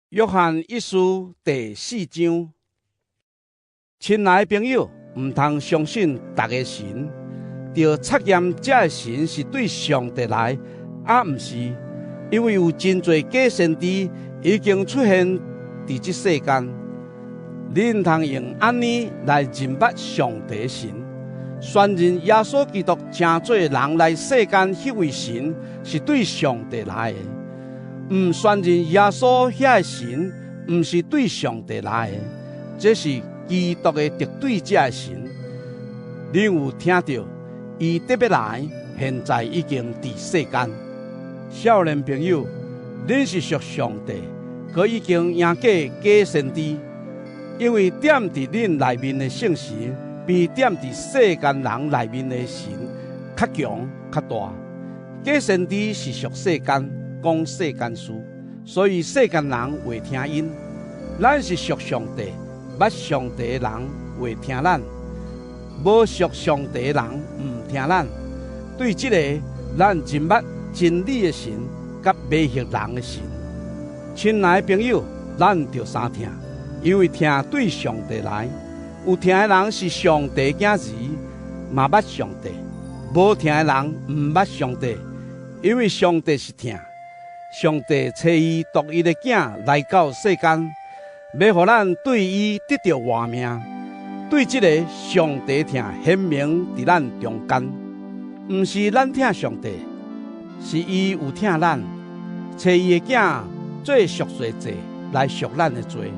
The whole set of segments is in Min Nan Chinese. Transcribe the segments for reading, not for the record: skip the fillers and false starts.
約翰一書第四章，親愛的朋友，毋通相信逐个神，著測驗這个神是對上帝來，抑毋是，因為有真濟假先知已經出現佇這世間。恁通用按呢來認捌上帝的神，宣認耶穌基督成做人來世間彼位神是對上帝來的。毋宣認耶穌彼个神，毋是對上帝來的，這是基督的敵對者的神。恁有聽著，伊得欲來，現在已經佇世間。少年朋友，恁是屬上帝，閣已經贏過假先知，因為踮佇恁內面的聖神，比踮佇世間人內面的神較強、較大。假先知是屬世間，講世間事，所以世間人會聽𪜶。咱是屬上帝，捌上帝的人會聽咱；無屬上帝的人毋聽咱。對這个，咱認捌真理的神，佮迷惑人的神。親愛的朋友，咱著相疼，因為疼對上帝來。有疼的人是上帝囝兒，嘛捌上帝；無疼的人毋捌上帝，因為上帝是疼。上帝差伊獨一的囝來到世間，欲予咱對伊得著活命。對這个，上帝疼顯明佇咱中間，毋是咱疼上帝，是伊有疼咱，差伊的囝做贖罪祭來贖咱的罪。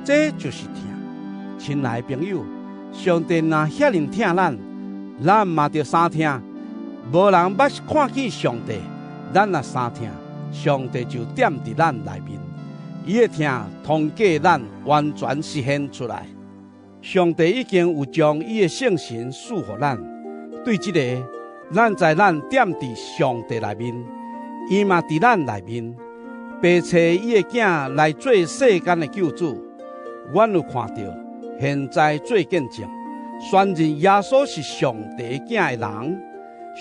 這就是疼。親愛的朋友，上帝若遐爾疼咱，咱嘛著相疼。無人捌看見上帝，咱若相疼，上帝就踮佇咱內面，伊的疼通過咱完全實現出來。上帝已經有將伊的聖神賜予咱，對這个，咱知咱踮佇上帝內面，伊嘛佇咱內面。父差伊的囝來做世間的救主，阮有看著，現在做見證，宣認耶穌是上帝囝的人，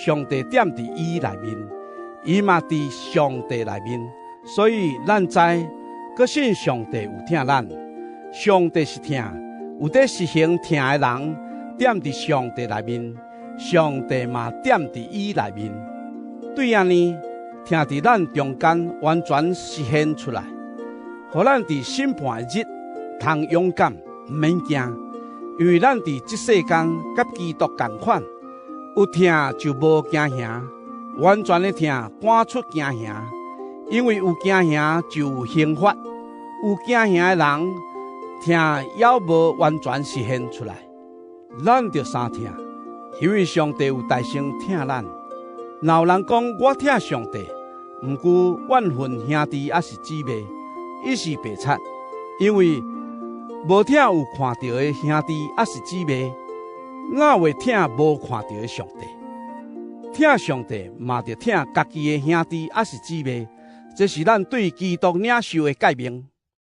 上帝踮佇伊內面，伊嘛佇上帝內面，所以咱知，閣信上帝有疼咱。上帝是疼，有佇實行疼的人，踮佇上帝內面，上帝嘛踮佇伊內面。對按呢，疼佇咱中間完全實現出來，予咱佇審判的日通勇敢，毋免驚，因為咱佇這世間佮基督仝款，有疼就無驚嚇。完全的疼趕出驚嚇，因為有驚嚇就有刑罰，有驚嚇的人，疼猶無完全實現出來。咱著相疼，因為上帝有代先疼咱。若有人講我疼上帝，毋過怨恨兄弟抑是姊妹，伊是白賊，因為無疼有看著的兄弟抑是姊妹，哪會疼無看著的上帝？疼上帝嘛，著疼家己的兄弟抑是姊妹，這是咱對基督領受的誡命。